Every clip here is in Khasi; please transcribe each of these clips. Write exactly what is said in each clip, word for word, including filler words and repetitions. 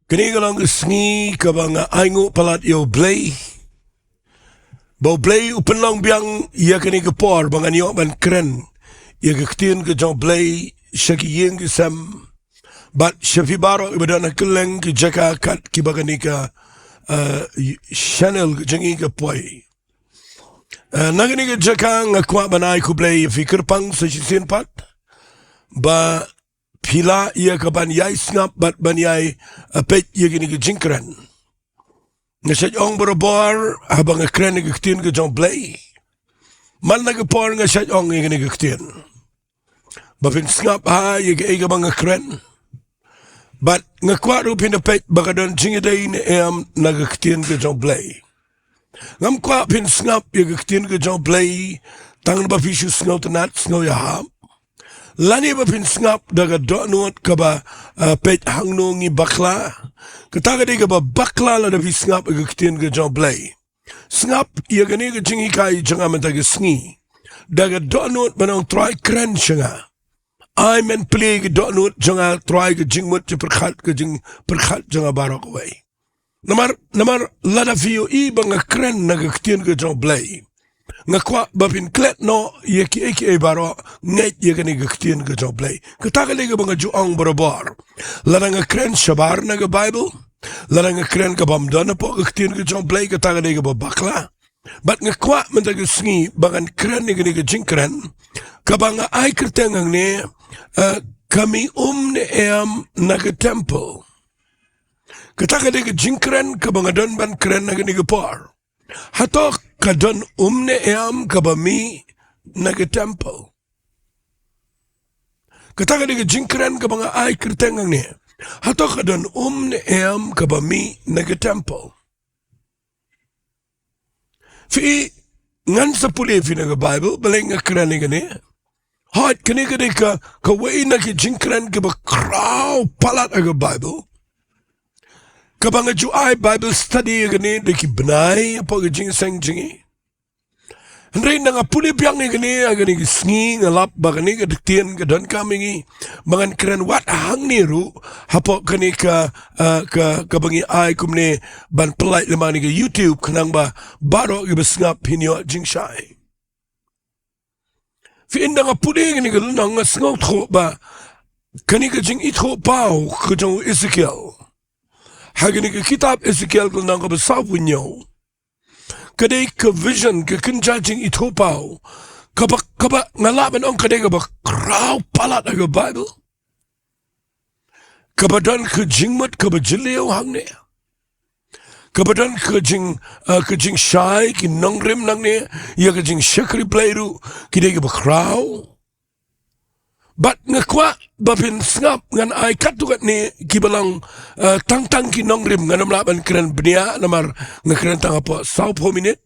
Kane ka long ka sngi kaba nga ainguh palat ïa U Blei, ba U Blei u pynlong biang ïa kane ka por ba ngan ïoh ban kren ïa ka ktien ka jong U Blei sha ki ïing ki sem bad sha phi baroh kiba don ha kylleng ki jaka kat kiba kane ka, eh, channel ka jong ngi ka poi. Eh, na kane ka jaka nga kwah ban ai khublei ïa phi kyrpang sa shisien pat ba phi lah ïa ka ban ïai sngap bad ban ïai, eh, peit ïa kane ka jingkren. Nga shait ong barabor haba nga kren ïa ka ktien ka jong U Blei, man la ka por nga shait ong ïa kane ka ktien ba phin sngap ha ïa kaei kaba nga kren. Bad nga kwah ruh phin da peit ba ka don jingïadei ne em na ka ktien ka jong U Blei. Ngam kwah phin sngap ïa ka ktien ka jong U Blei tang ba phi shu sngewtynnat, sngew ïahap, lane ba phin sngap da ka dohnud kaba, eh, peit hangno ngi bakla. Kata ka dei kaba bakla lada phi sngap ïa ka ktien ka jong U Blei. Sngap ïa kane ka jinghikai jong nga mynta ka sngi da ka dohnud ban ong, Trai, kren sha nga. Ai men plie ka dohnud jong nga, Trai, ka jingmut jingpyrkhat, ka jingpyrkhat jong nga baroh kawei. Namar, namar lada phi ïohi ba nga kren na ka ktien ka jong U Blei, nga kwah ba phin klet noh ïa kiei kiei baroh, ngeit ïa kane ka ktien ka jong U Blei. Kata ka dei kaba nga ju ong barabor. Lada nga kren shabar na ka Baibl, lada nga kren kaba ym don hapoh ka ktien ka jong U Blei, kata ka dei kaba bakla. Bad nga kwah mynta ka sngi ba ngan kren ïa kane ka jingkren kaba nga ai kyrteng hangne, eh, Ka mih um ne em na ka temple. Kata ka dei ka jingkren kaba nga don ban kren ha kane ka por. Hato ka don um ne em kaba mih na ka temple? Kata ka dei ka jingkren kaba nga ai kyrteng hangne. Hato ka don um ne em kaba mih na ka temple? Phi, ngan sa pule phi na ka Baibl, balei nga kren ïa kane. Hooid, kane ka dei ka, kawei na ki jingkren kiba khraw palat ha ka Baibl, kaba nga ju ai Bible study ïa kane da ki bnai hapoh ka jingïaseng jong ngi. Hynrei ynda nga pule biang ïa kane ha kane ka sngi, nga lap ba kane ka ktien ka donkam ïa ngi ba ngan kren wat hangne ruh hapoh kane ka, eh, ka, kaba ngi ai kumne ban pynlait lyngba kane ka YouTube, khnang ba baroh kiba sngap phin ïoh jingshai. Phi, ynda nga pule ïa kane ka lynnong, nga sngewthuh ba kane ka jingithuhpaw ka jong u Esekiel ha kane ka kitab Esekiel ka lynnong kaba sawphew hynñiew, ka dei ka vision, ka kynja jingithuhpaw kaba, kaba nga lah ban ong ka dei kaba khraw palat ha ka Baibl, kaba don ka jingmut kaba jylliew hangne, kaba don ka jing, eh, ka jingshai, ki nongrim nangne ïa ka jingshakri Blei ruh ki dei kiba khraw. Bad nga kwah ba phin sngap, ngan ai katto katne kiba long, eh, tang tang ki nongrim, ngan ym lah ban kren bniah namar nga kren tang hapoh sawphew minit.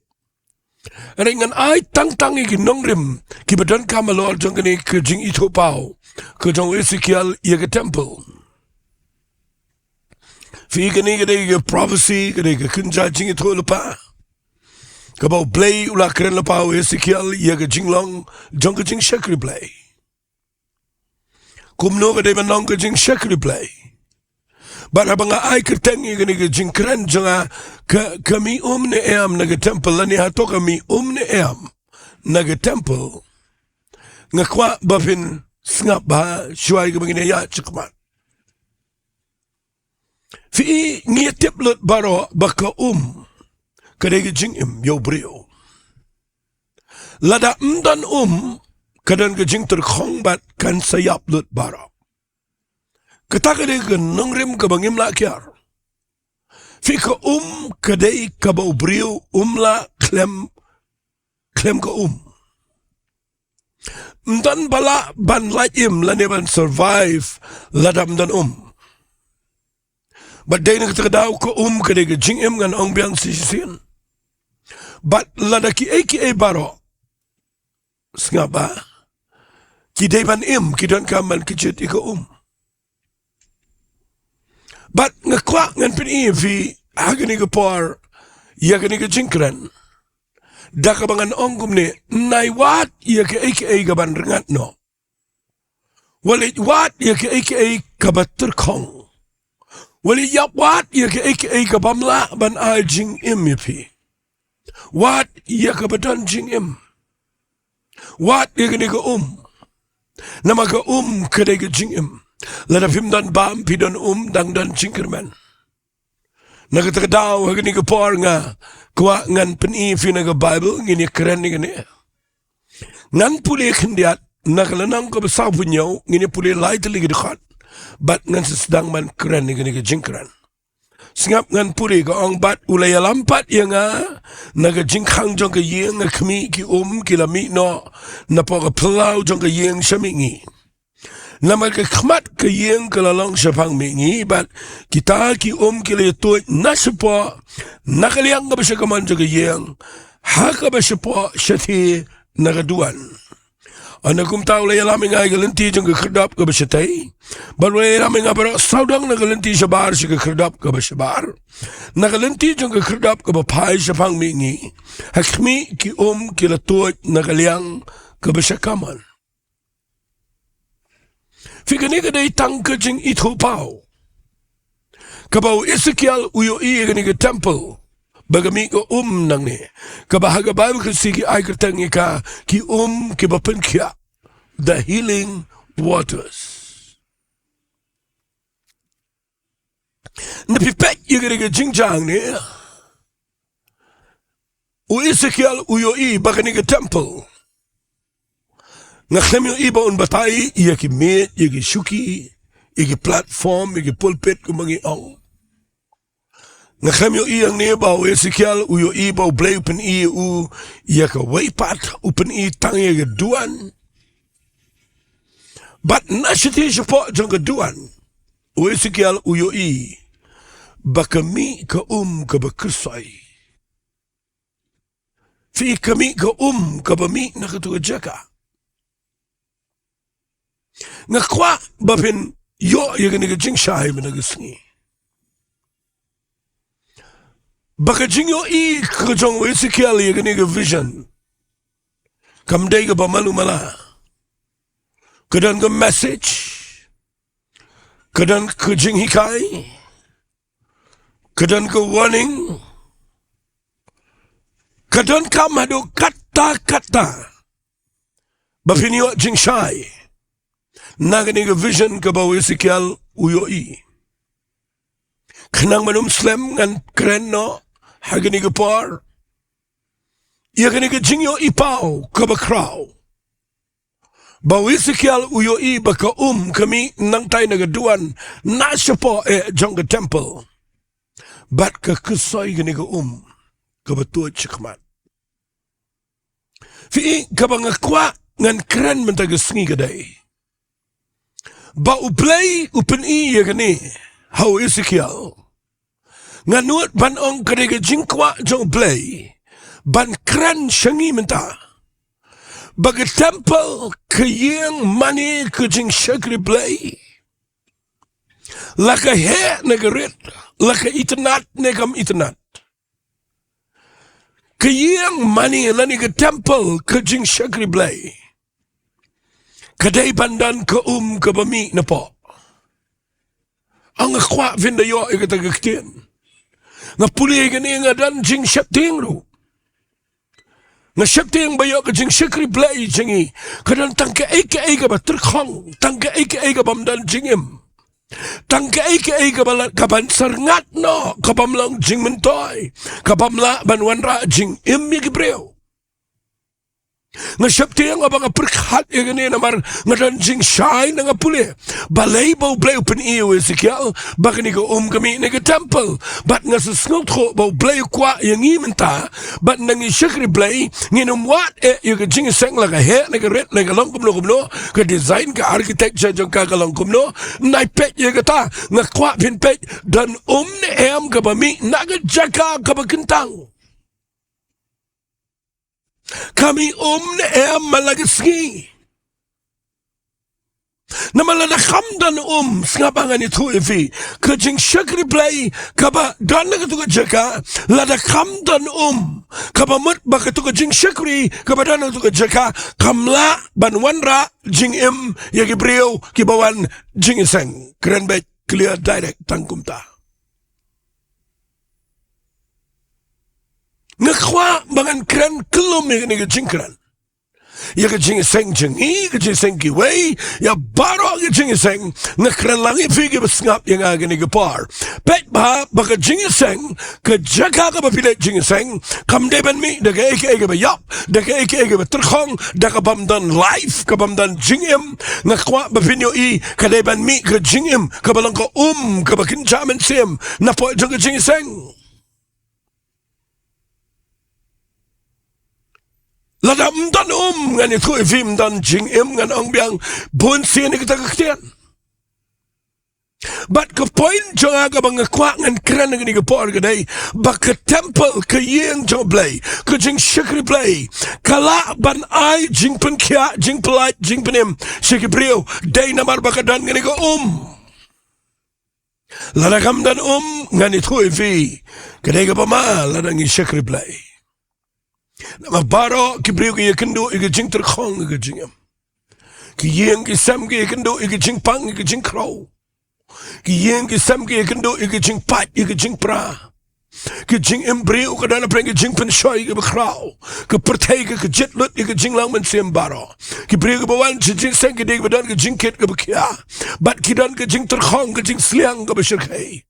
Hynrei ngan ai tang tang ïa ki nongrim kiba donkam halor jong kane ka jingithuhpaw ka jong u Esekiel ïa ka temple. Phi, kane ka dei ka prophecy, ka dei ka kynja jingithuhlypa kaba u Blei u la kren lypa ha u Esekiel ïa ka jinglong jong ka jingshakri Blei. Kumno ka dei ban long ka jingshakri Blei? Bad haba nga ai kyrteng ïa kane ka jingkren jong nga, ka, ka mih um ne em na ka temple, lane hato ka mih um ne em na ka temple, nga kwah ba phin sngap bha shuwa kaba ngin ïaid shakhmat. Phi, ngi tip lut baroh ba ka um ka dei ka jingim ïa u briew. Lada ym don um, ka don ka jingtyrkhong bad kan sa ïap lut baroh. Kata ka dei ka nongrim kaba ngim lah kiar. Phi, ka um ka dei kaba u briew um lah khlem, khlem ka um. Ym don ba lah ban lait im lane ban survive lada ym don um. Bad dei na kata ka daw ka um ka dei ka jingim, ngan ong biang shisien. Bad lada kiei kiei baroh, sngap bha, ki dei ban im, ki donkam ban kjit ïa ka um. Bad nga kwah ngan pyni ïa phi ha kane ka por ïa kane ka jingkren da kaba ngan ong kumne: Nai wad ïa kaei kaei kaban rngat noh. Wat leit wad ïa kaei kaei kaba tyrkhong. Wat ïa wad ïa kaei kaei ka bym lah ban ai jingim ïa phi. Wad ïa kaba don jingim. Wad ïa kane ka um. Namar ka um ka dei ka jingim. Lada phim don bam, phi don um, dang don jingkyrmen. Na kata ka daw ha kane ka por nga kwah ngan pyni ïa phi na ka Baibl, ngin ïa kren ïa kane. Ngan pule khyndiat na ka lynnong kaba sawphew hynñiew, ngin ïa pule lai tylli ki dkhot. Bad ngan sa sdang ban kren ïa kane ka jingkren. Sngap, ngan pule, ka ong: Bad u la ïalam pat ïa nga na ka jingkhang jong ka ïing, ha khmih, ki um ki la mih noh napoh ka phyllaw jong ka ïing sha mihngi. Namar ka khmat ka ïing ka la long shaphang mihngi, bad kita ki um ki la ïatuid na shapoh, na ka liang kaba sha kamon jong ka ïing, ha kaba shapoh shathie na ka duwan. Ynda kumta u la ïalam ïa nga ïa ka lynti jong ka khyrdop kaba shatei, bad u la ïalam ïa nga baroh sawdong na ka lynti shabar sha ka khyrdop kaba shabar, na ka lynti jong ka khyrdop kaba phai shaphang mihngi, ha khmih, ki um ki la tuid na ka liang kaba sha kamon. Phi, kane ka dei tang ka jingithuhpaw kaba u Esekiel u ïohi ïa kane ka temple, ba ka mih ka um nangne, kaba ha ka Baibl Khasi ki ai kyrteng ïa ka ki um kiba pynkhiah, the healing waters. Ynda phi peit ïa kane ka jingjia hangne, u Esekiel u ïohi ba kane ka temple, nga khlem ïohi ba un batai ïa ki miej, ïa ki shuki, ïa ki platform, ïa ki pulpit kumba ngi ong. Nga khlem ïohi hangne ba u Esekiel u ïohi ba U Blei u pyni ïa u ïa kawei pat, u pyni tang ïa ka duwan. Bad na shathie shapoh jong ka duwan, u Esekiel u ïohi ba ka mih ka um kaba kyrsoi. Phi, ka mih ka um kaba mih na katu ka jaka. Nga kwah ba phin ïoh ïa kane ka jingshai mynta ka sngi, ba ka jingïohi ka jong u Esekiel ïa kane ka vision kam dei kaba malu mala. Ka don ka message, ka don ka jinghikai, ka don ka warning, ka donkam haduh katta katta ba phin ïoh jingshai na kane ka vision kaba u Esekiel u ïohi. Khnang ban ym slem, ngan kren noh ha kane ka por ïa kane ka jingïohi paw kaba khraw, ba u Esekiel u ïohi ba ka um ka mih nangtai na ka duwan, na shapoh eh jong ka temple. Bad ka kyrsoi kane ka um kaba tuid shakhmat. Phi, kaba nga kwah ngan kren mynta ka sngi ka dei ba U Blei u pyni ïa kane ha u Esekiel. Nga nud ban ong ka dei ka jingkwah jong U Blei ban kren sha ngi mynta ba ka temple, ka ïing mane ka jingshakri Blei, la ka heh ne ka rit, la ka itynnad ne kam itynnad, ka ïing mane lane ka temple ka jingshakri Blei, ka dei ban don ka um kaba mih napoh. Nga kwah phin da ïoh ïa kata ka ktien. Nga pule ïa kane, nga don jingsheptieng ruh. Nga sheptieng ba ïoh ka jingshakri Blei jong ngi ka don tang kaei kaei kaba tyrkhong, tang kaei kaei ka bym don jingim, tang kaei kaei kaba la, ka ban syrngat noh, ka bym long jingmyntoi, ka bym lah ban wanrah jingim ïa ki briew. Nga sheptieng ba nga pyrkhat ïa kane namar nga don jingshai na nga pule. Balei ba U Blei u pyni ïa u Esekiel ba kane ka um ka mih na ka temple? Bad nga sa sngewthuh ba U Blei u kwah ïa ngi mynta, bad ngi shakri Blei, ngin ym wad eh ïa ka jingïaseng, la ka heh ne ka rit ne ka long kumno kumno, ka design, ka architecture jong ka ka long kumno. Nai peit ïa kata, nga kwah phin peit, don um ne em kaba mih na ka jaka kaba kyntang. Ka mih um ne em man la ka sngi? Namar lada kam don um, sngap, ngan ïathuh ïa phi, ka jingshakri Blei kaba don na katu ka jaka, lada kam don um kaba mut ba katu ka jingshakri kaba don na katu ka jaka kam lah ban wanrah jingim ïa ki briew kiba wan jingïaseng. Kren beit clear, direct, tang kumta. Nga kwah ba ngan kren kyllum ïa kane ka jingkren. Ïa ka jingïaseng jong ngi, ka jingïaseng kiwei, ïa baroh ka jingïaseng, nga kren lang ïa phi kiba sngap ïa nga kane ka por. Peit bha ba ka jingïaseng, ka jaka kaba phi leit jingïaseng, kam dei ban mih da kaei kaei kaba ïap, da kaei kaei kaba tyrkhong, da kabym don life, kabym don jingim. Nga kwah ba phin ïohi, ka dei ban mih ka jingim kaba long ka um kaba kynja mynsiem napoh jong ka jingïaseng. Lada ym don um, ngan ïathuh ïa phi, ym don jingim, ngan ong biang, bun sien ïa kata ka ktien. Bad ka point jong nga kaba nga kwah ngan kren ha kane ka por ka dei ba ka temple, ka ïing jong U Blei, ka jingshakri Blei, ka lah ban ai jingpynkhiah, jingpyllait, jingpynim sha ki briew, dei namar ba ka don kane ka um. Lada kam don um, ngan ïathuh ïa phi, ka dei kaba ma lada ngi shakri Blei. Namar baroh ki briew ki ïakynduh ïa ka jingtyrkhong ïa ka jingim. Ki ïing ki sem ki ïakynduh ïa ka jingpang ïa ka jingkhraw. Ki ïing ki sem ki ïakynduh ïa ka jingpait ïa ka jingpra. Ka jingim briew ka don hapdeng ka jingpynshoi kaba khraw. Ka pyrthei ka kjit lut ïa ka jinglong mynsiem baroh. Ki briew kiba wan sha jingïaseng ki dei kiba don ka jingkit kaba khia. Bad ki don ka jingtyrkhong, ka jingsliang kaba shyrkhei.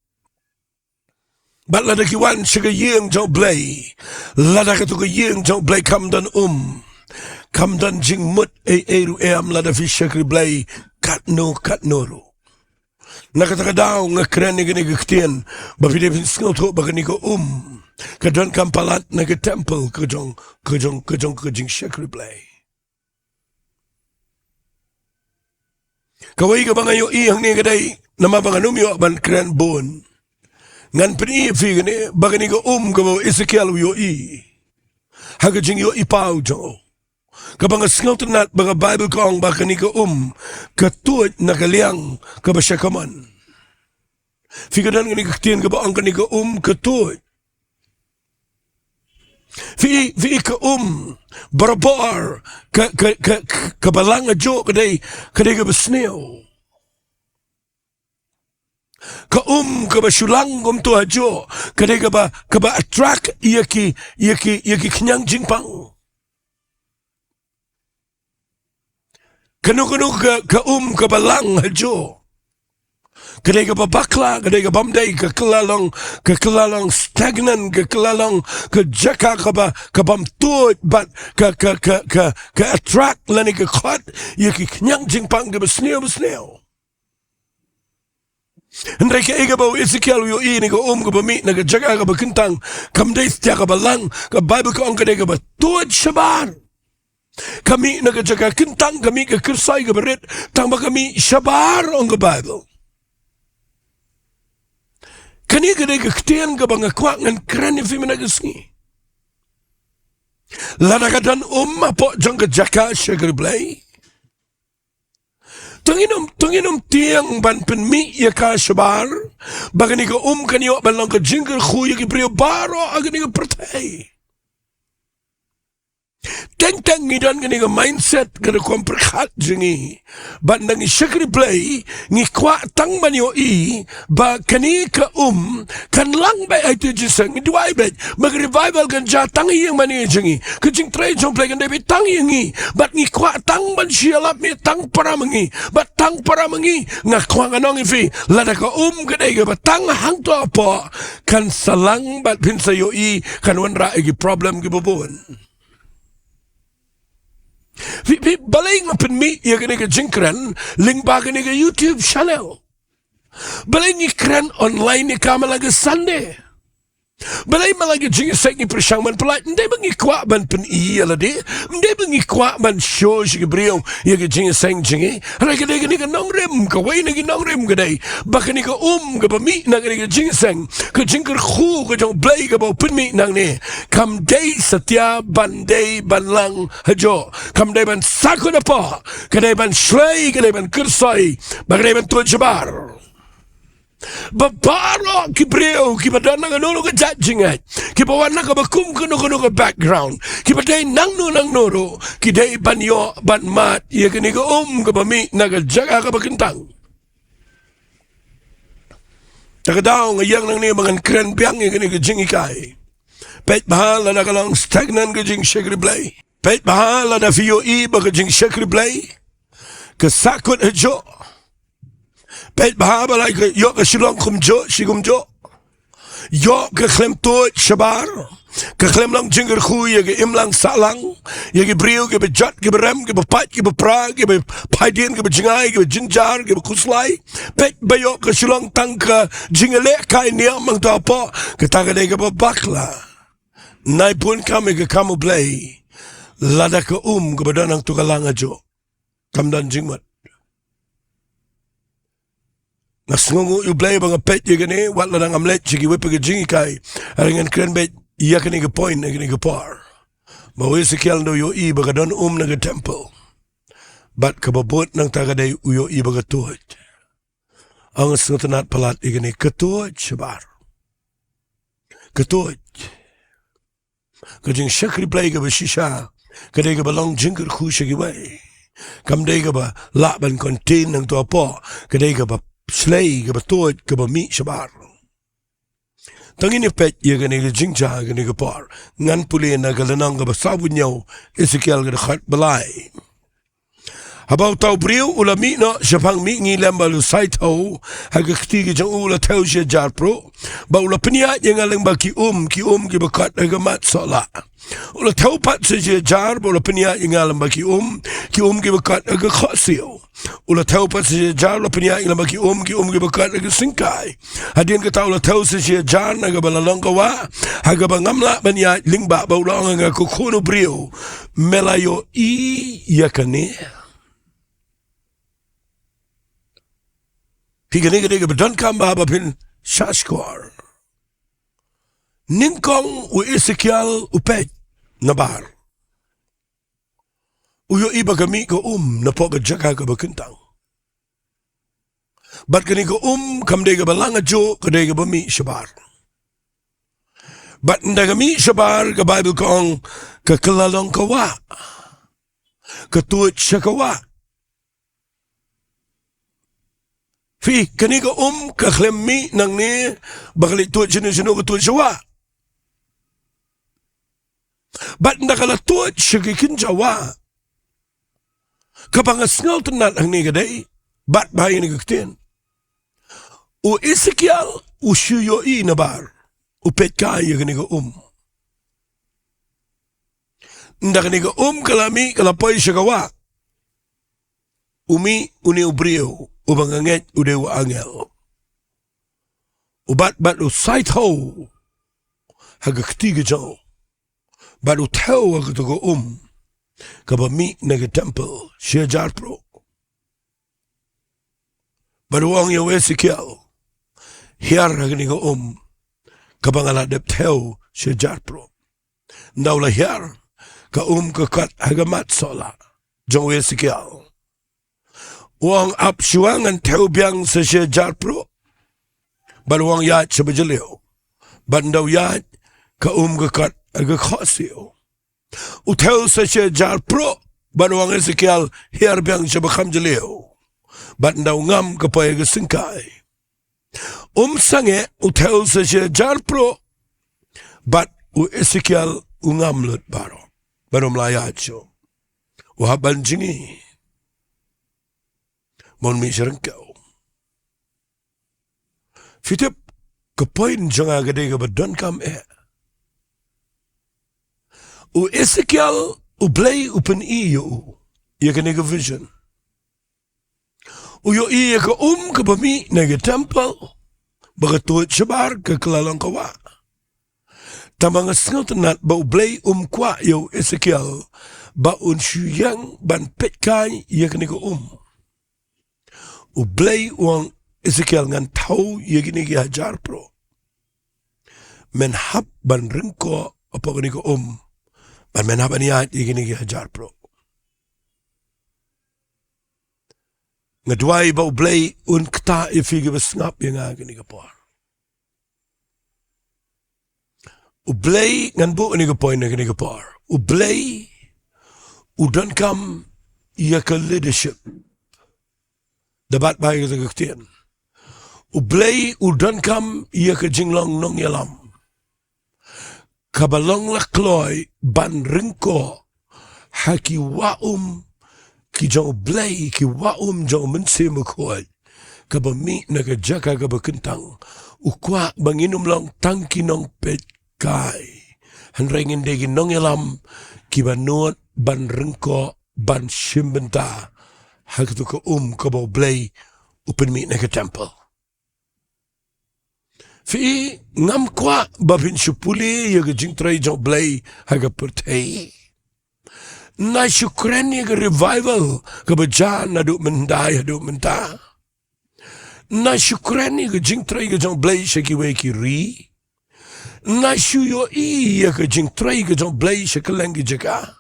Bad lada ki wan sha ka ïing jong U Blei, lada kato ka ïing jong U Blei kam don um, kam don jingmut ei ei ruh em lada phi shakri Blei katno katno ruh. Na kata ka daw nga kren ïa kane ka ktien ba phi dei phin sngewthuh ba kane ka um ka donkam palat na ka temple ka jong, ka jong, ka jong ka jingshakri Blei. Kawei kaba nga ïohi hangne ka dei, namar ba ngan ym ïoh ban kren bun, ngan pyni ïa phi kane, ba kane ka um kaba u Ezekiel u ïohi ha ka jingïohi paw jong u, kaba nga sngewtynnat ba ka Baibl ka ong ba kane ka um ka tuid na ka liang kaba sha kamon. Phi, ka don kane ka ktien kaba ong kane ka um ka tuid. Phi, phi, ka um barabor ka, ka, ka, kaba lang hajuh ka dei, ka dei kaba sniew. Ka um kaba shu lang kumto hajuh ka dei kaba, kaba attract ïa ki, ïa ki, ïa ki khñiang jingpang. Kano kano ka, ka um kaba lang hajuh ka dei kaba bakla, ka dei kabym dei, ka kylla long, ka kylla long stagnant, ka kylla long ka jaka kaba, kabym tuid bad ka, ka, ka, ka, ka attract lane ka khot ïa ki khñiang jingpang kiba sniew ba sniew. Hynrei kaei kaba u Ezekiel u ïohi, kane ka um kaba mih na ka jaka kaba kyntang kam dei satia kaba lang, ka Baibl ka ong ka dei kaba tuid shabar. Ka mih na ka jaka kyntang, ka mih ka kyrsoi kaba rit, tang ba ka mih shabar, ong ka Baibl. Kane ka dei ka ktien kaba nga kwah ngan kren ïa phi mynta ka sngi. Lada ka don um hapoh jong ka jaka shakri Blei, to ngin ym, to ngin ym tieng ban pynmih ïa ka shabar, ba kane ka um kan ïoh ban long ka jingkyrkhu ïa ki briew baroh ha kane ka pyrthei. Teng teng ngi don kane ka mindset, ka rukom pyrkhat jong ngi. Bad ynda ngi shakri Blei, ngi kwah tang ban ïohi ba kane ka um kan lang beit ha ïa tu jingïaseng. Ngi duwai beit ba ka revival kan jia tang ha ïing mane jong ngi, ka jingtrei jong U Blei kan dei beit tang ïa ngi. Bad ngi kwah tang ban shu ïalap mih tang para ma ngi, bad tang para ma ngi. Nga kwah ngan ong ïa phi, lada ka um ka dei kaba tang hangto hapoh, kan sa lang bad phin sa ïohi kan wanrah ïa ki problem kiba bun. Phi, phi, balei nga pynmih ïa kane ka jingkren lyngba kane ka YouTube channel? Balei ngi kren online ïa ka man la ka Sunday? Balei man la ka jingïaseng ngi pyrshang ban pyllait? Ym dei ba ngi kwah ban pyni ïa lade, ym dei ba ngi kwah ban show sha ki briew ïa ka jingïaseng jong ngi. Hynrei ka dei kane ka nongrim, kawei na ki nongrim ka dei ba kane ka um kaba mih na kane ka jingïaseng, ka jingkyrkhu ka jong U Blei kaba u pynmih nangne, kam dei satia ban dei ban lang hajuh, kam dei ban sahkut hapoh, ka dei ban shlei, ka dei ban kyrsoi, bad ka dei ban tuid shabar. Ba baroh ki briew kiba don na kano kano ka jait jingngeit, kiba wan na kaba kum kano kano ka background, kiba dei nangno nangno ruh, ki dei ban ïoh ban mad ïa kane ka um kaba mih na ka jaka kaba kyntang. Ta ka daw nga ïeng nangne ba ngan kren biang ïa kane ka jinghikai. Peit bha lada ka long stagnant ka jingshakri Blei. Peit bha lada phi ïohi ba ka jingshakri Blei ka sahkut hajuh. Peit bha ba la ïoh ka shilliang kumjuh shi kumjuh. Ïoh ka khlem tuid shabar, ka khlem long jingkyrkhu ïa ka imlang sahlang, ïa ki briew kiba jot, kiba rem, kiba pait, kiba pra, kiba phaidien, kiba jngai, kiba jynjar, kiba khuslai. Peit ba ïoh ka shilliang tang ka jingïalehkai niam hangto hapoh, kata ka dei kaba bakla. Nai bun kam ïa ka kam U Blei lada ka um kaba don hangto ka lang hajuh kam don jingmut. Nga sngewnguh ïa U Blei ba nga peit ïa kane, wat lada ngam leit sha kiwei pat ki jinghikai. Hynrei ngan kren beit ïa kane ka point ha kane ka por. Ba u Esekiel u ïohi ba ka don um na ka temple. Bad kaba bud nangta ka dei u ïohi ba ka tuid. Nga sngewtynnat palat ïa kane, ka tuid shabar. Ka tuid. Ka jingshakri Blei kaba shisha ka dei kaba long jingkyrkhu sha kiwei. Kam dei kaba lah ban contain hangto hapoh, ka dei kaba shlei, kaba tuid, kaba mih shabar. Tang ngin ïa peit ïa kane ka jingjia ha kane ka por. Ngan pule na ka lynnong kaba sawphew hynñiew, Esekiel ka dkhot ba lai. Haba uta u briew u la mih noh shaphang mihngi lem bad u la sai thew, ha ka kti ka jong u u la thew shi hajar pruh. Bad u la pynïaid ïa nga lyngba ki um, ki um kiba kot ha ka mat sohlah. U la thew pat sa shi hajar, bad u la pynïaid ïa nga lyngba ki um, ki um kiba kot ha ka khohsiew. U la thew pat sa shi hajar, u la pynïaid ïa nga lyngba ki um, ki um kiba kot ha ka syngkai. Hadien kata u la thew sa shi hajar na kaba la long ka wah, ha kaba ngam lah ban ïaid lyngba. Bad u la ong ha nga, ko khun u briew, me la ïohi ïa kane? Phi, kane ka dei kaba donkam ba, ba phin shahshkor. Nyngkong u Esekiel u peit nabar. U ïohi ba ka mih ka um napoh ka jaka kaba kyntang. Bad kane ka um kam dei kaba lang hajuh, ka dei kaba mih shabar. Bad ynda ka mih shabar, ka Baibl ka ong ka kylla long ka wah. Ka tuid sha ka wah. Phi, kane ka um ka khlem mih nangne ba ka leit tuid shano shano, ka tuid sha wah. Bad ynda ka la tuid sha ki kynja wah, kaba nga sngewtynnat hangne ka dei, bad bha ïa kane ka ktien, u Esekiel u shu ïohi nabar, u peit kai ïa kane ka um. Ynda kane ka um ka la mih, ka la poi sha ka wah, u mih une u briew uba nga ngeit u dei u angel. U bat bad u sai thew ha ka kti ka jong u. Bad u thew ha kato ka um kaba mih na ka temple shi hajar pruh. Bad u ong ïa u Esekiel, hiar ha kane ka um kaba nga la dep thew shi hajar pruh. Ynda u la hiar, ka um ka kot ha ka mat sohlah jong u Esekiel. U ong, ap shuwa, ngan thew biang sa shi hajar pruh. Bad u ong, ïaid sha ba jylliew. Bad ynda u ïaid, ka um ka kot ha ka khohsiew. U thew sa shi hajar pruh. Bad u ong, Esekiel, hiar biang sha ba kham jylliew. Bad ynda u ngam, ka poi ha ka syngkai. Um sangeh, u thew sa shi hajar pruh. Bad u Esekiel u ngam lut baroh. Bad um lah ïaid shuh. U hap ban jngi ban mih sha ryngkew. Phi tip, ka point jong nga ka dei kaba donkam eh. U Esekiel, U Blei u pyni ïa u ïa kane ka vision. U ïohi ïa ka um kaba mih na ka temple, ba ka tuid shabar, ka kylla long ka wah. Tangba nga sngewtynnat ba U Blei um kwah ïa u Esekiel ba un shu ïeng ban peit kai ïa kane ka um. U Blei u ong, Esekiel, ngan thew ïa kine ki hajar pruh. Men hap ban ryngkoh hapoh kane ka um. Bad men hap ban ïaid ïa kine ki hajar pruh. Nga duwai ba U Blei un ktah ïa phi kiba sngap ïa nga kane ka por. U Blei, ngan buh kane ka point ha kane ka por. U Blei u donkam ïa ka leadership. Da bat bha ïa kata ka ktien. U Blei u donkam ïa ka jinglong nongïalam. kaba long la kloi ban ryngkoh ha ki wah um ki jong U Blei, ki wah um jong U Mynsiem Bakhuid, kaba mih na ka jaka kaba kyntang. U kwah ba ngin ym long tang ki nongpeitkai, hynrei ngin dei ki nongïalam kiba nud ban ryngkoh, ban shim bynta ha kato ka um kaba U Blei u pynmih na ka temple. Phi, ngam kwah ba phin shu pule ïa ka jingtrei jong U Blei ha ka pyrthei. Nga shu kren ïa ka revival kaba jia naduh mynhyndai haduh mynta. Nga shu kren ïa ka jingtrei ka jong U Blei sha kiwei ki ri. Nga shu ïohi ïa ka jingtrei ka jong U Blei sha kylleng ki jaka.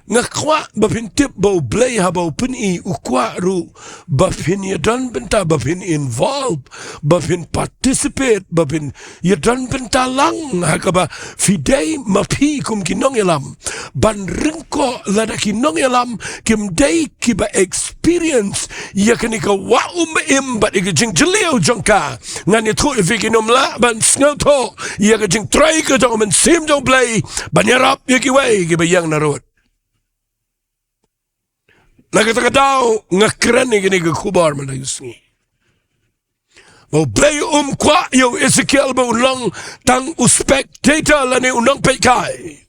Nga kwah ba phin tip ba U Blei haba u pyni, u kwah ruh ba phin ïadon bynta, ba phin involve, ba phin participate, ba phin ïadon bynta lang ha kaba phi dei ma phi kum ki nongïalam. Ban ryngkoh, lada ki nongïalam kim dei kiba experience ïa kane ka wah um im bad ïa ka jingjylliew jong ka, ngan ïathuh ïa phi, kin ym lah ban sngewthuh ïa ka jingtrei ka jong U Mynsiem jong U Blei ban ïarap ïa kiwei kiba ïeng narud. Na kata ka daw nga kren ïa kane ka khubor mynta ka sngi. Ba U Blei um kwah ïa u Esekiel ba un long tang u spectator lane u nongpeitkai.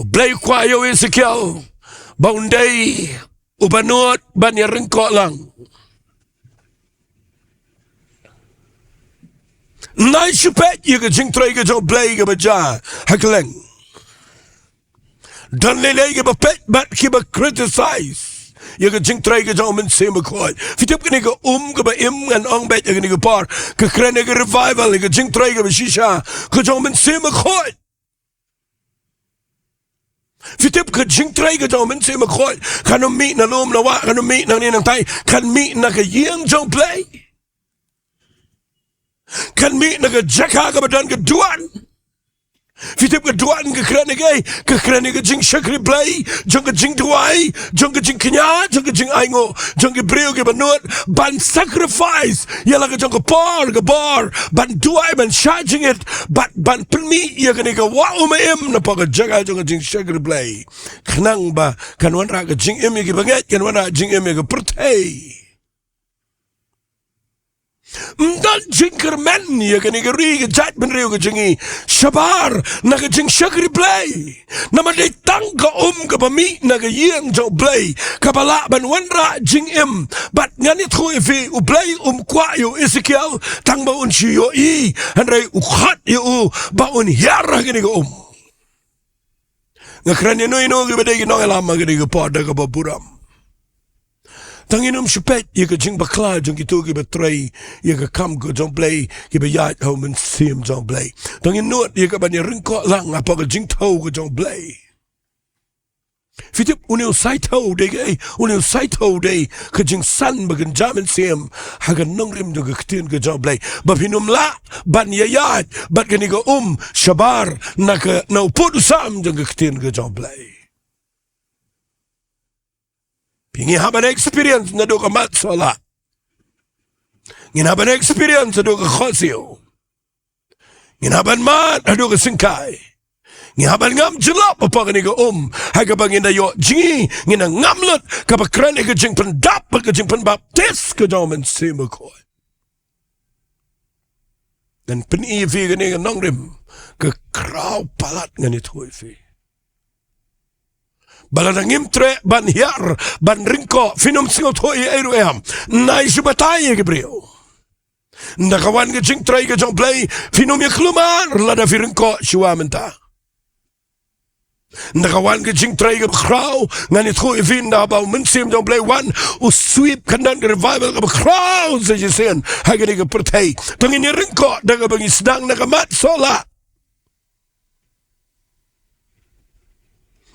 U Blei u kwah ïa u Esekiel ba un dei uba nud ban ïaryngkoh lang. Nga shu peit ïa ka jingtrei ka jong U Blei kaba jia ha kylleng. Don lei lei kiba peit bad kiba criticize ïa ka jingtrei ka jong U Mynsiem Bakhuid. Phi tip kane ka um kaba im, ngan ong beit ïa kane ka por, ka kren ïa ka revival, ïa ka jingtrei kaba shisha ka jong U Mynsiem Bakhuid. Phi tip ka jingtrei ka jong U Mynsiem Bakhuid kan ym mih na lum na wah, kan ym mih nangne nangtai, kan mih na ka ïing jong U Blei. Kan mih na ka jaka kaba don ka duwan. Phi tip ka duwan ka kren ïa kaei? Ka kren ïa ka jingshakri Blei jong ka jingduwai, jong ka jingkñia, jong ka jingainguh jong ki briew kiba nud ban sacrifice ïa la ka jong ka por ka bor ban duwai, ban shah jingit, ban, ban pynmih ïa kane ka wah um im na poh ka jaka jong ka jingshakri Blei, khnang ba kan wanrah ka jingim ïa kiba ngeit, kan wanrah jingim ïa ka pyrthei. Ym don jingkyrmen ïa kane ka ri, ka jaitbynriew ka jong ngi shabar na ka jingshakri Blei. Namar dei tang ka um kaba mih na ka ïing jong U Blei kaba lah ban wanrah jingim. Bad ngan ïathuh ïa phi, U Blei um kwah ïa u Esekiel tang ba un shu ïohi, hynrei u khot ïa u ba un hiar ha kane ka um. Nga kren ïa no ïa no kiba dei ki nongïalam ha kane ka por da kaba burom. Tang ngin ym shu peit ïa ka jingbakla jong kito kiba trei ïa ka kam ka jong U Blei, kiba ïaid ha u Mynsiem jong U Blei. Tang ngin nud ïa ka ban ïaryngkoh lang hapoh ka jingthew ka jong U Blei. Phi tip, une u saithew dei kaei? Une u saithew dei ka jingsan ba kynja mynsiem ha ka nongrim jong ka ktien ka jong U Blei, ba phin ym lah ban ïaïaid bad kane ka um shabar na ka, na u pud u sam jong ka ktien ka jong U Blei. Phi, ngi hap ban experience naduh ka mat sohlah. Ngin hap ban experience naduh ka khohsiew. Ngin hap ban mad haduh ka syngkai. Ngi hap ban ngam jyllop hapoh kane ka um, ha kaba ngin da ïoh jngi, ngin da ngam lut kaba kren ïa ka jingpyndap bad ka jingpynbaptis ka jong u Mynsiem Bakhuid. Ngan pyni ïa phi kane ka nongrim, ka khraw palat ngan ïathuh ïa phi. Ba lada ngim treh ban hiar, ban ryngkoh, phin ym sngewthuh ei ei ruh em. Nai shu batai ïa ki briew. Ynda ka wan ka jingtrei ka jong U Blei, phin ym ïa kulmar lada phi ryngkoh shuwa mynta. Ynda ka wan ka jingtrei kaba khraw, ngan ïathuh ïa phi, ynda ba u Mynsiem jong U Blei u wan, u sweep, kan don ka revival kaba khraw sa shisien ha kane ka pyrthei. To ngin ïa ryngkoh da kaba ngi sdang na ka mat sohlah.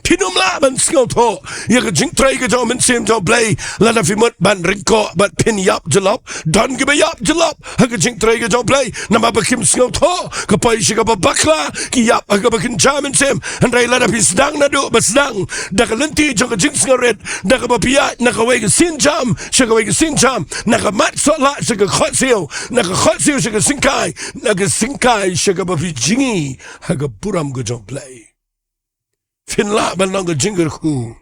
Phin ym lah ban sngewthuh ïa ka jingtrei ka jong u Mynsiem jong u Blei lada phi mut ban ryngkoh bad phin ïap jyllop. Don kiba ïap jyllop ha ka jingtrei ka jong u Blei namar ba kim sngewthuh. Ka poi sha kaba bakla, ki ïap ha kaba kynja mynsiem. Hynrei lada phi sdang naduh ba sdang, da ka lynti jong ka jingsngewrit, da kaba phi ïaid na kawei ka sienjam sha kawei ka sienjam, na ka mat sohlah sha ka khohsiew, na ka khohsiew sha ka syngkai, na ka syngkai sha kaba phi jngi ha ka burom ka jong u Blei, phin lah ban long ka jingkyrkhu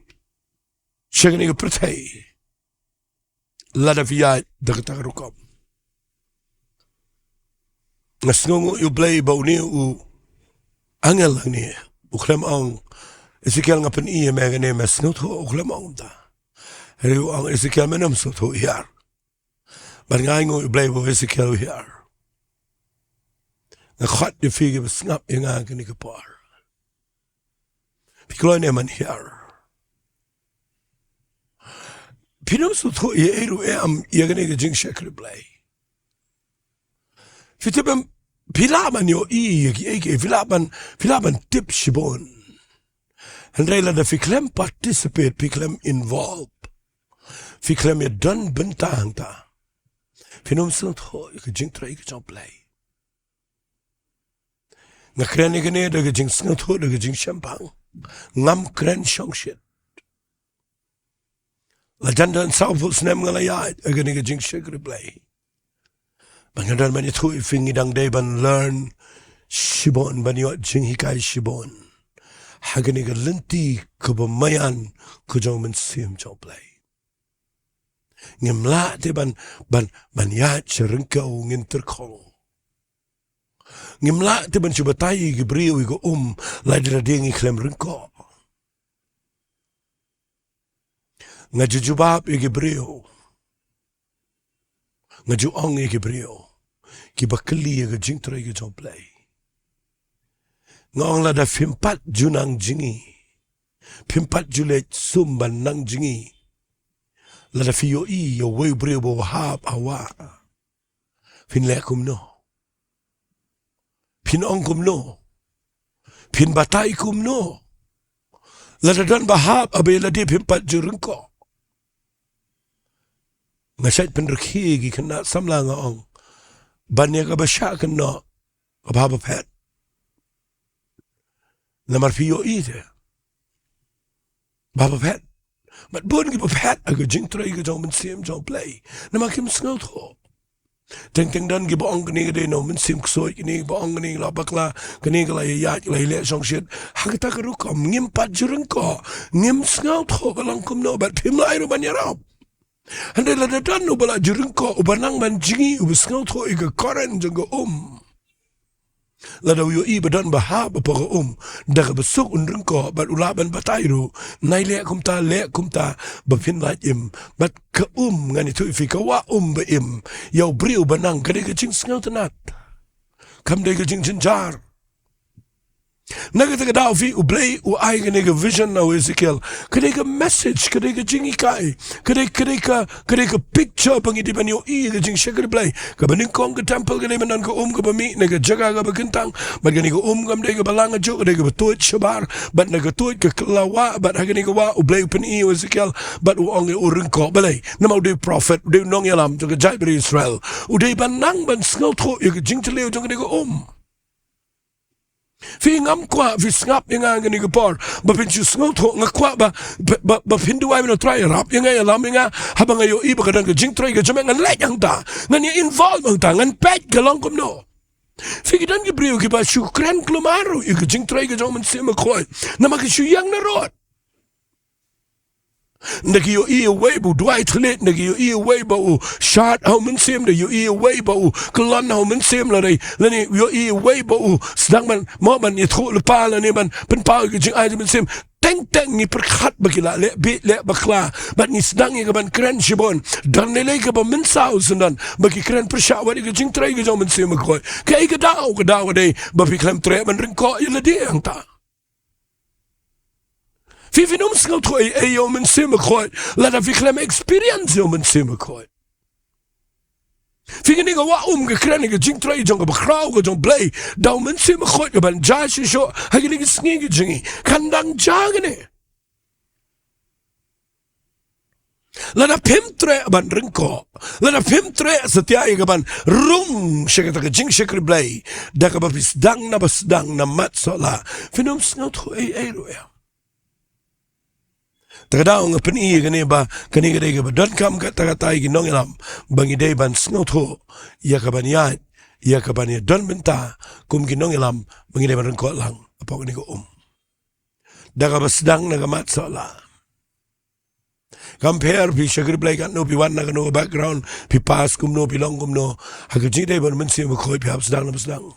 sha kane ka pyrthei lada phi ïaid da kata ka rukom. Nga sngewnguh ïa u Blei ba une u angel hangne u khlem ong, Esekiel, nga pyni ïa me kane, me sngewthuh? U khlem ong kumta. Hynrei u ong, Esekiel, men ym sngewthuh, hiar. Bad nga ainguh ïa u Blei ba u Esekiel u hiar. Nga khot ïa phi kiba sngap ïa nga kane ka por, phi kloi ne em ban hiar? Phin ym sngewthuh ïa ei ruh em ïa kane ka jingshakri Blei. Phi tip em, phi lah ban ïohi ïa kiei kiei, phi lah ban, phi lah ban tip shibun. Hynrei lada phi khlem participate, phi khlem involve, phi khlem ïadon bynta hangta, phin ym sngewthuh ïa ka jingtrei ka jong u Blei. Nga kren ïa kane da ka jingsngewthuh, da ka jingshemphang. Ngam kren shongshit. La jan don sawphew snem nga la ïaid ha kane ka jingshakri Blei. Bad nga don ban ïathuh ïa phi, ngi dang dei ban learn shibun, ban ïoh jinghikai shibun ha kane ka lynti kaba maïan ka jong u Mynsiem jong u Blei. Ngim lah te ban, ban, ban ïaid sha ryngkew, ngin tyrkhong. Ngim lah te ban shu batai ïa ki briew ïa ka um lada ngi khlem ryngkoh. Nga ju jubab ïa ki briew, nga ju ong ïa ki briew kiba kylli ïa ka jingtrei ka jong u Blei. Nga ong, lada phim pat ju nang jngi, phim pat ju leit sum ban nang jngi, lada phi ïohi ïa uwei u briew ba u hap ha wah, phin leh kumno? Phin ong kumno? Phin batai kumno? Lada don ba hap, haba ïa lade phim pat ju ryngkoh. Nga shait pynrkhie ïa ki khynnah samla, nga ong, ban ïa kaba shah kynnoh ka bha ba phet. Namar phi ïohi te, bha ba phet. Bad bun kiba phet ha ka jingtrei ka jong u Mynsiem jong u Blei namar kim sngewthuh. Teng teng don kiba ong kane ka dei na u mynsiem ksuid, kane kiba ong kane ka la bakla, kane ka la ïaid, ka la ïaleh shongshit. Ha kata ka rukom ngim pat ju ryngkoh, ngim sngewthuh ka long kumno, bad phim lah ruh ban ïarap. Hynrei lada don uba la ju ryngkoh, uba nang ban jngi, uba sngewthuh ïa ka current jong ka um, lada u ïohi ba don ba hap hapoh ka um, da kaba suk un ryngkoh, bad u lah ban batai ruh, nai leh kumta, leh kumta, ba phin lait im. Bad ka um, ngan ïathuh ïa phi, ka wah um ba im ïa u briew ba nang, ka dei ka jingsngewtynnat, kam dei ka jingjynjar. Na kata ka daw phi, u Blei u ai kane ka vision na u Ezekiel, ka dei ka message, ka dei ka jinghikai, ka dei, ka dei ka, ka dei ka picture ba ngi dei ban ïohi ïa ka jingshakri Blei. Kaba nyngkong, ka temple ka dei ban don ka um kaba mih, na ka jaka kaba kyntang. Bad kane ka um kam dei kaba lang ajuh, ka dei kaba tuid shabar. Bad na ka tuid ka kylla wah, bad ha kane ka wah u Blei u pyni ïa u Ezekiel, bad u ong ïa u ryngkoh. Balei? Namar u dei u prophet, u dei u nongïalam jong ka jaitbynriew Israel. U dei ban nang ban sngewthuh ïa ka jingtylli jong kane ka um. Phi, ngam kwah phi sngap ïa nga ha kane ka por ba phin shu sngewthuh. Nga kwah ba, ba, ba, ba phin duwai ban, Trai, ïarap ïa nga, ïalam ïa nga, haba nga ïohi ba ka don ka jingtrei ka jong me, ngan leit hangta, ngan ïa involve hangta, ngan peit ka long kumno. Phi, ki don ki briew kiba shu kren khlem arngut ïa ka jingtrei ka jong u Mynsiem Bakhuid namar ki shu ïeng narud. Nda ki ïohi ïa uwei ba u duwai thylliej, nda ki ïohi ïa uwei ba u shad ha u Mynsiem, nda ïohi ïa uwei ba u kyllon ha u Mynsiem, lane, lane ïohi ïa uwei ba u sdang ban, mo, ban ïathuhlypa, lane ban pynpaw ïa ka jingai jong u Mynsiem. Teng teng ngi pyrkhat ba ki la leh bieit, leh bakla, bad ngi sdang ïa ka ban kren shibun. Don lei lei kaba mynsaw syndon ba ki kren pyrshah wat ïa ka jingtrei ka jong u Mynsiem Bakhuid. Kaei ka daw? Ka daw ka dei ba phi khlem treh ban ryngkoh ïa lade hangta. Phi, phin ym sngewthuh ei ei ïa u Mynsiem Bakhuid lada phi khlem experience ïa u Mynsiem Bakhuid. Phi, kane ka wah um ka kren ïa ka jingtrei jong ka bakhraw ka jong u Blei da u Mynsiem Bakhuid ka ban jia shisha ha kine ki sngi ki jong ngi. Kan dang jia kane. Lada phim treh ban ryngkoh, lada phim treh satia ïa kaban rung sha kata ka jingshakri Blei da kaba phi sdang na ba sdang na mat sohla, phin ym sngewthuh ei ei ruh ïa. Te ka daw nga pyni ïa kane ba kane ka dei kaba donkam katta katta ïa ki nongïalam ba ngi dei ban sngewthuh ïa kaban ïaid, ïa kaban ïadon bynta kum ki nongïalam ba ngi dei ban ryngkoh lang hapoh kane ka um da kaba sdang na ka mat sohla. Kam pher phi shakri Blei katno, phi wan na kano ka background, phi pass kumno, phi long kumno, ha ka jingdei ban Mynsiem Bakhuid phi hap sdang na ba sdang.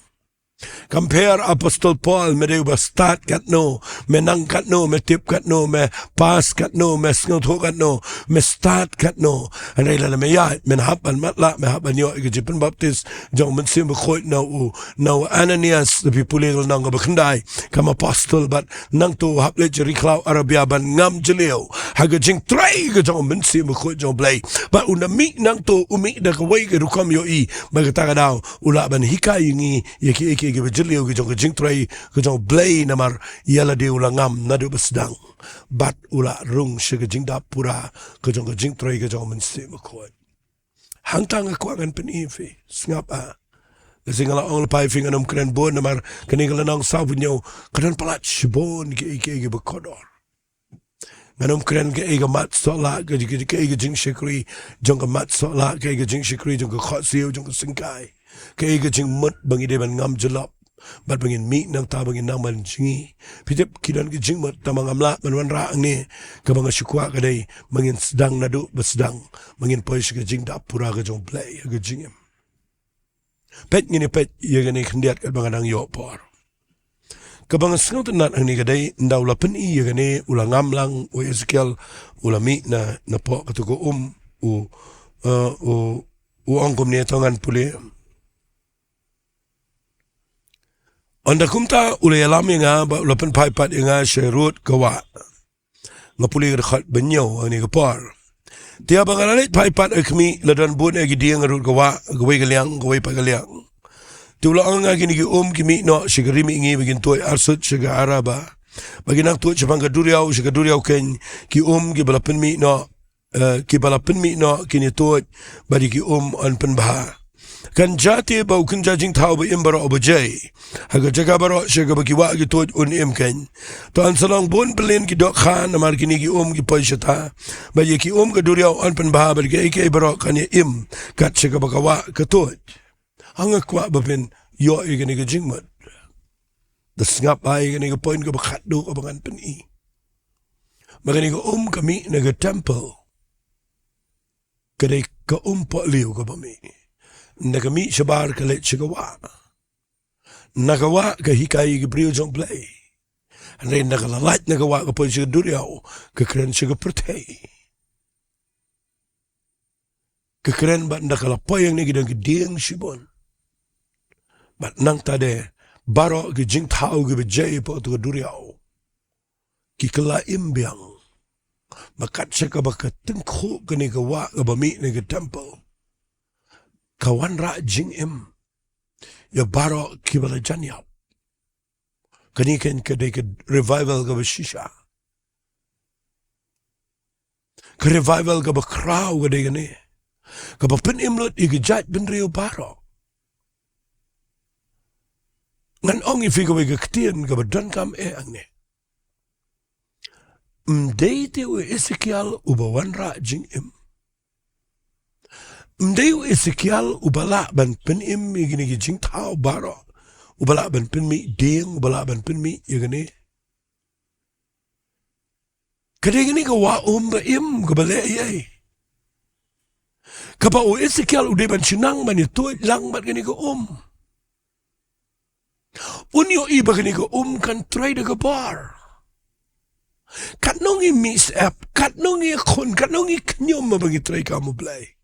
Kam pher Apostol Paul, me dei uba stad katno, me nang katno, me tip katno, me pass katno, me sngewthuh katno, me stad katno. Hynrei lada me ïaid, men hap ban matlah, me hap ban ïoh ïa ka jingpynbaptis jong u Mynsiem Bakhuid na u, na u Ananias, da phi pule ka lynnong kaba khyndai, kam apostol bad nangto u hap leit sha ri khlaw Arabia ban ngam jylliew ha ka jingtrei ka jong u Mynsiem Bakhuid jong u Blei. Bad u na mih nangto, u mih da kawei ka rukom ïohi ba kata ka daw u lah ban hikai ïa ngi ïa kiei kiei kiba jylliew ki jong ka jingtrei ka jong u Blei, namar ïa lade u la ngam naduh ba sdang bad u la rung sha ka jingdap pura ka jong ka jingtrei ka jong u Mynsiem Bakhuid. Hangta nga kwah ngan pyni ïa phi, sngap ah. Ka sien nga la ong lypa ïa phi, ngan ym kren bun namar kane ka lynnong sawphew hynñiew ka don palat shibun kiei kiei kiba kordor. Ngan ym kren kaei ka mat sohla, ka, ka, kaei ka jingshakri jong ka mat sohla, kaei ka jingshakri jong ka khohsiew, jong ka syngkai, kaei ka jingmut ba ngi dei ban ngam jyllop bad ba ngin mih nangta ba ngin nang ban jngi. Phi tip ki don ki jingmut, tangba ngam lah ban wanrah hangne. Kaba nga shu kwah ka dei ba ngin sdang naduh ba sdang, ba ngin poi sha ka jingdap pura ka jong u Blei ha ka jingim. Peit, ngin ïa peit ïa kane khyndiat katba nga dang ïoh por. Kaba nga sngewtynnat hangne ka dei ynda u la pyni ïa kane, u la ngam lang u Esekiel, u la mih na, napoh kata ka um, u, eh, u, u ong kumne, to ngan pule. Ynda kumta u la ïalam ïa nga bad u la pynphai pat ïa nga sha rud ka wah. Nga pule ka dkhot ba hynñiew ha kane ka por. Te haba nga la leit phai pat ha khmih, la don bun eh ki dieng ha rud ka wah, kawei ka liang, kawei pat ka liang. Te u la ong ïa nga, kine ki um ki mih noh sha ka ri mihngi ba kin tuid arsut sha ka Araba, ba kin nang tuid shaphang ka duriaw sha ka duriaw keiñ. Ki um kiba la pynmih noh, eh, kiba la pynmih noh kin ïa tuid, bad ïa ki um yn pynbha. Kan jia te ba u kynja jingthaw ba im baroh u ba jia ha ka jaka baroh sha kaba ki wah ki tuid un im keiñ. To yn sa long bun pynlin ki dohkha, namar kine ki um ki poi shata, bad ïa ki um ka duriaw yn pynbha, bad kaei kaei baroh kan ïa im kat sha kaba ka wah ka tuid. Nga kwah ba phin ïoh ïa kane ka jingmut. Da sngap bha ïa kane ka point kaba khatduh kaba ngan pyni. Ba kane ka um ka mih na ka temple, ka dei ka um pohliew kaba mih. Ynda ka mih shabar ka leit sha ka wah. Na ka wah ka hikai ïa ki briew jong u Blei. Hynrei ynda ka la lait na ka wah ka poi sha ka duriaw, ka kren sha ka pyrthei. Ka kren bad ynda ka la poi hangne ki don ki dieng shibun. Bad nangta de baroh ki jingthaw kiba jia hapoh kata ka duriaw ki kylla im biang. Bad kat sha kaba ka tyngkhuh kane ka wah kaba mih na ka temple, ka wanrah jingim ïa baroh kiba la jan ïap. Kane keiñ ka dei ka revival kaba shisha. Ka revival kaba khraw ka dei kane, kaba pynim lut ïa ka jaitbynriew baroh. Ngan ong ïa phi kawei ka ktien kaba donkam eh hangne. Ym dei te u Esekiel uba wanrah jingim. Ym dei u Esekiel uba lah ban pynim ïa kine ki jingthaw baroh, uba lah ban pynmih dieng, uba lah ban pynmih ïa kane. Ka dei kane ka wah um ba im kaba leh ei ei, kaba u Esekiel u dei ban shu nang ban ïa tuid lang bad kane ka um. Un ïohi ba kane ka um kan trei da ka bor. Katno ngi mih syep, katno ngi khun, katno ngi khñium ba ngi trei kam u Blei.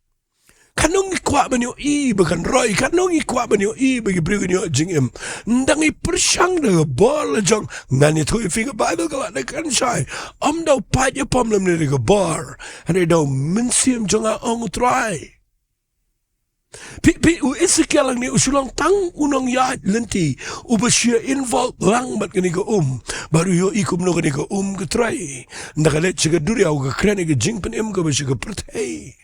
Katno ngi kwah ban ïohi ba kan roi, katno ngi kwah ban ïohi ba ki briew kin ïoh jingim. Ynda ngi pyrshang da ka bor la jong, ngan ïathuh ïa phi, ka Baibl ka lah da kan shai. Ym da u paid ïapom lymne da ka bor, hynrei da u Mynsiem jong nga, ong u Trai. Phi, phi, u Esekiel hangne u shu long tang u nongïaid lynti uba shu involve lang bad kane ka um. Bad u ïohi kumno kane ka um ka trei. Ynda ka leit sha ka duriaw ka kren ïa ka jingpynim kaba sha ka pyrthei.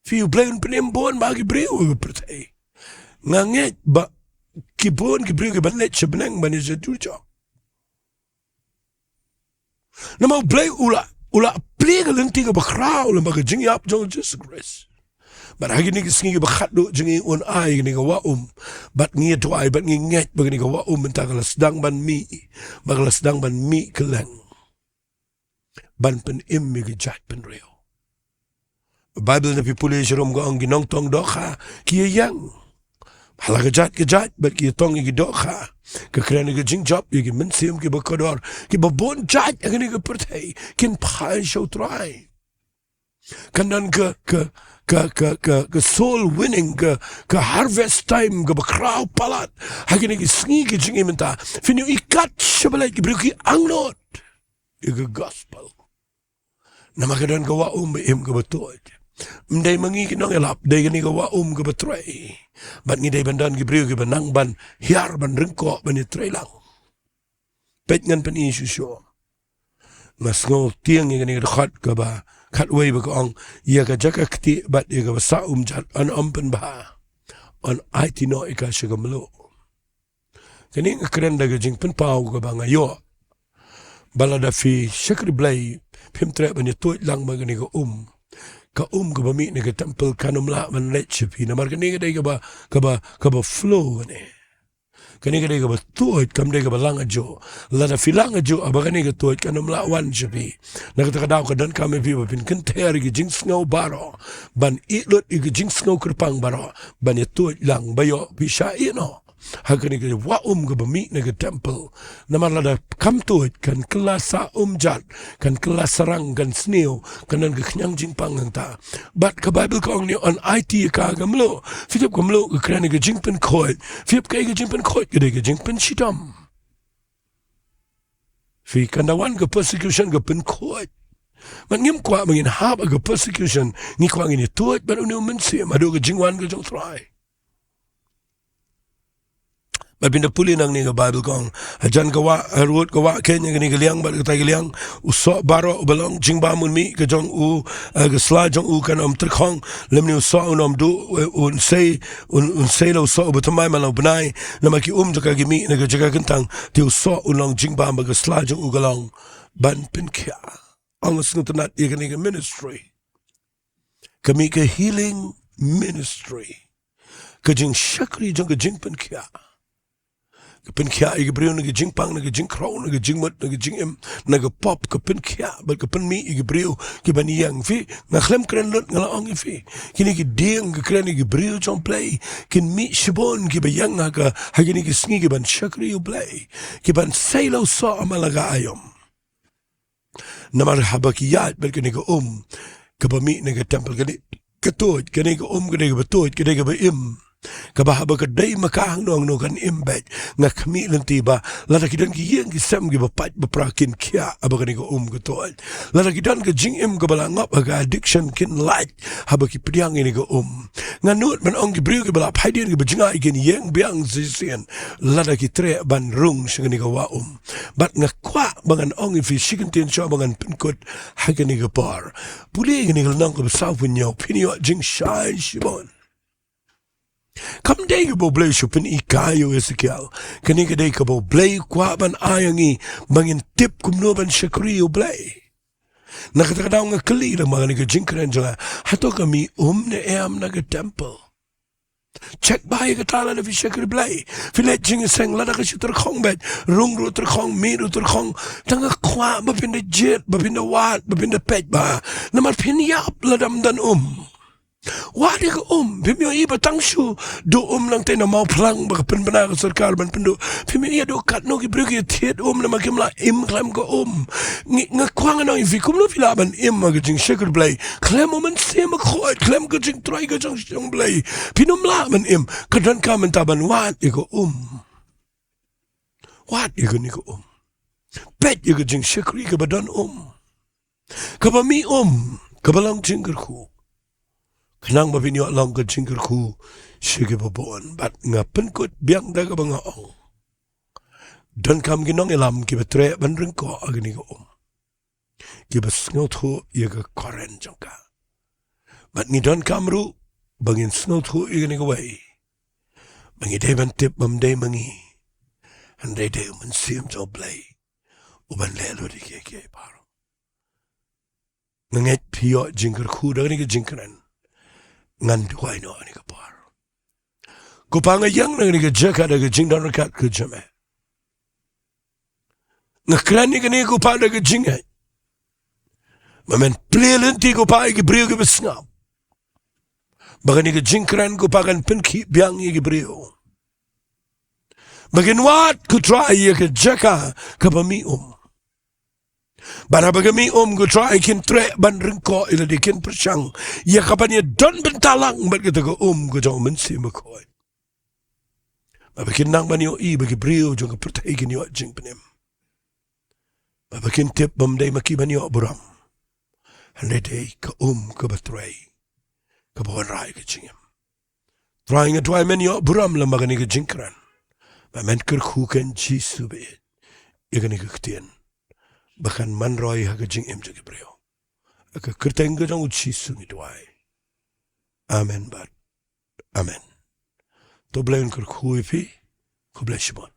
Phi, U Blei un pynim bun bha ki briew ha ka pyrthei. Nga ngeit ba ki bun ki briew kiban leit sha bneng ban ïa jur jong. Namar U Blei u la, u la plie ka lynti kaba khraw lyngba ka jingïap jong U Jisu Khrist. Bad ha kine ki sngi kiba khatduh jong ngi un ai kane ka wah um. Bad ngi duwai, bad ngi ngeit ba kane ka wah um mynta ka la sdang ban mih. Ba ka la sdang ban mih kylleng. Ban pynim ïa ki jaitbynriew. Baibl, lada phi pule sharum, ka ong ki nongtong dohkha ki ïeng ha la ka jait ka jait, bad ki ïatong ïa ki dohkha. Ka kren ïa ka jingjop ïa ki mynsiem kiba kordor, kiba bun jait ha kane ka pyrthei, kin phai sha U Trai. Kan don ka, ka, ka, ka, ka, ka soul winning, ka, ka harvest time kaba khraw palat ha kine ki sngi ki jong ngi mynta. Phin ïohi kat shaba leit ki briew ki angnud ïa ka gospel. Namar ka don ka wah um ba im kaba tuid. Ym dei ma ngi ki nongïalap, dei kane ka wah um kaba trei. Bad ngi dei ban don ki briew kiba nang ban hiar, ban ryngkoh, ban ïatrei lang. Peit, ngan pyni shuh shuh. Nga sngew tieng ïa kane ka dkhot kaba khatwei ba ka ong, ïa ka jaka ktieh bad ïa kaba sah umjat yn ym pynbha. Yn aiti noh ïa ka sha ka mluh. Kane nga kren da ka jingpynpaw kaba nga ïoh. Ba lada phi shakri Blei, phim treh ban ïa tuid lang bad kane ka um. Ka um kaba mih na ka temple kan ym lah ban leit sha phi. Namar kane ka dei kaba, kaba, kaba flow kane. Kane ka dei kaba tuid, kam dei kaba lang hajuh. Lada phi lang hajuh, haba kane ka tuid kan ym lah wan sha phi. Na kata ka daw ka donkam ïa phi ba phin kynther ïa ki jingsngew baroh, ban ïeh lut ïa ki jingsngew kyrpang baroh, ban ïa tuid lang ba ïoh phi shah ïeh noh ha kane ka wah um kaba mih na ka temple. Namar lada kam tuid, kan kylla sah umjat, kan kylla sarang, kan sniew, kan don ka khñiang jingpang hangta. Bad ka Baibl ka ong, ngi yn aiti ïa ka ha ka mluh. Phi tip ka mluh ka kren ïa ka jingpynkhuid. Phi tip kaei ka jingpynkhuid? Ka dei ka jingpynshitom. Phi, kan da wan ka persecution ka pynkhuid. Bad ngim kwah ba ngin hap ha ka persecution, ngi kwah ngin ïa tuid bad une u mynsiem haduh ka jingwan ka jong U Trai. Bad phin da pule nangne, ka Baibl ka ong, hajan ka wah, harud ka wah khein ïa kane ka liang bad katai ka liang, u soh baroh uba long jingbam un mih, ka jong u, eh, ka sla jong u kan ym tyrkhong, lymne u soh un ym duh, eh, un sei, un, un sei la u soh uba thymmai man la u bnai, namar ki um jong ka ki mih na ka jaka kyntang, te u soh un long jingbam bad ka sla jong u ka long ban pynkhiah. Ong sngewtynnad ïa kane ka ministry. Ka mih ka healing ministry. Ka jingshakri jong ka jingpynkhiah. Ka pynkhiah ïa ki briew na ka jingpang, na ka jingkhraw, na ka jingmut, na ka jingim, na ka pop, ka pynkhiah, bad ka pynmih ïa ki briew kiban ïeng. Phi, nga khlem kren lut nga la ong ïa phi. Kine ki dieng ki kren ïa ki briew jong U Blei. Kin mih shibun kiba ïeng ha ka, ha kine ki sngi kiban shakri U Blei. Kiban sei la u soh man la ka aïom. Namar haba ki ïaid bad kane ka um kaba mih na ka temple, kane ka tuid, kane ka um ka dei kaba tuid, ka dei kaba im. Kaba haba ka dei ma ka hangno hangno kan im beit. Nga khmih lynti ba lada ki don ki ïing ki sem kiba pait ba pra kin khiah haba kane ka um ka tuid. Lada ki don ka jingim kaba la ngop ha ka addiction kin lait haba ki pdiang ïa kane ka um. Nga nud ban ong, ki briew kiba la phai dien kiba jngai kin ïeng biang shisien lada ki treh ban rung sha kane ka wah um. Bad nga kwah ba ngan ong ïa phi shi kyntien shuwa ba ngan pynkut ha kane ka por. Pule kane ka lynnong kaba sawphew hynñiew, phin ïoh jingshai shibun. Kam dei kaba U Blei u shu pynhikai ïa u Esekiel. Kane ka dei kaba U Blei u kwah ban ai ïa ngi ba ngin tip kumno ban shakri ïa U Blei. Na kata ka daw nga kylli lyngba kane ka jingkren jong nga, hato ka mih um ne em na ka temple? Check bha ïa kata lada phi shakri Blei. Phi leit jingïaseng, lada ka shu tyrkhong beit, rung ruh tyrkhong, mih ruh tyrkhong, tang nga kwah ba phin da jied, ba phin da wad, ba phin da peit bha. Namar phin ïap lada ym don um. Wad ïa ka um. Phim ïohi ba tang shu duh um nangta na Mawphlang ba ka pynbna ka sorkar ban pynduh. Phim ïohi haduh katno ki briew ki thied um namar kim lah im khlem ka um. Ngi, nga kwah ngan ong ïa phi, kumno phi lah ban im ha ka jingshakri Blei khlem u Mynsiem Bakhuid, khlem ka jingtrei ka jong, jong U Blei? Phin ym lah ban im. Ka donkam mynta ban wad ïa ka um. Wad ïa kane ka um. Peit ïa ka jingshakri kaba don um. Kaba mih um, kaba long jingkyrkhu. Khnang ba phin ïoh long ka jingkyrkhu sha kiba bun. Bad nga pynkut biang da kaba nga ong, donkam ki nongïalam kiba treh ban ryngkoh ha kane ka um, kiba sngewthuh ïa ka kyrdan jong ka. Bad ngi donkam ruh ba ngin sngewthuh ïa kane kawei, ba ngi dei ban tip bym dei ma ngi, hynrei dei u Mynsiem jong U Blei uban leh lut ïa kiei kiei baroh. Nga ngeit phi ïoh jingkyrkhu da kane ka jingkren. Ngan duwai noh ha kane ka por. Ko Pa, nga ïeng na kane ka jaka da ka jingdon ryngkat ka jong me. Nga kren ïa kane, ko Pa, da ka jingngeit ba men plie lynti, ko Pa, ïa ki briew kiba sngap, ba kane ka jingkren, ko Pa, kan pynkhih biang ïa ki briew, ba kin wad, ko Trai, ïa ka jaka kaba mih um. Bad haba ka mih um, ko Trai, kin treh ban ryngkoh ïa lade, kin pyrshang ïa ka ban ïadon bynta lang bad kata ka um ka jong U Mynsiem Bakhuid. Ba kin nang ban ïohi ba ki briew jong ka pyrthei kin ïoh jingpynim, ba kin tip bym dei ma ki ban ïoh burom, hynrei dei ka um kaba trei, kaba wanrah ïa ka jingim. Trai, nga duwai men ïoh burom lem ha kane ka jingkren, ba men kyrkhu ken Jisu ba ïeit ïa kane ka ktien, ba kan man roi ha ka jingim jong ki briew. Ha ka kyrteng ka jong U Jisu ngi duwai. Amen bad amen. To U Blei un kyrkhu ïa phi. Khublei shibun.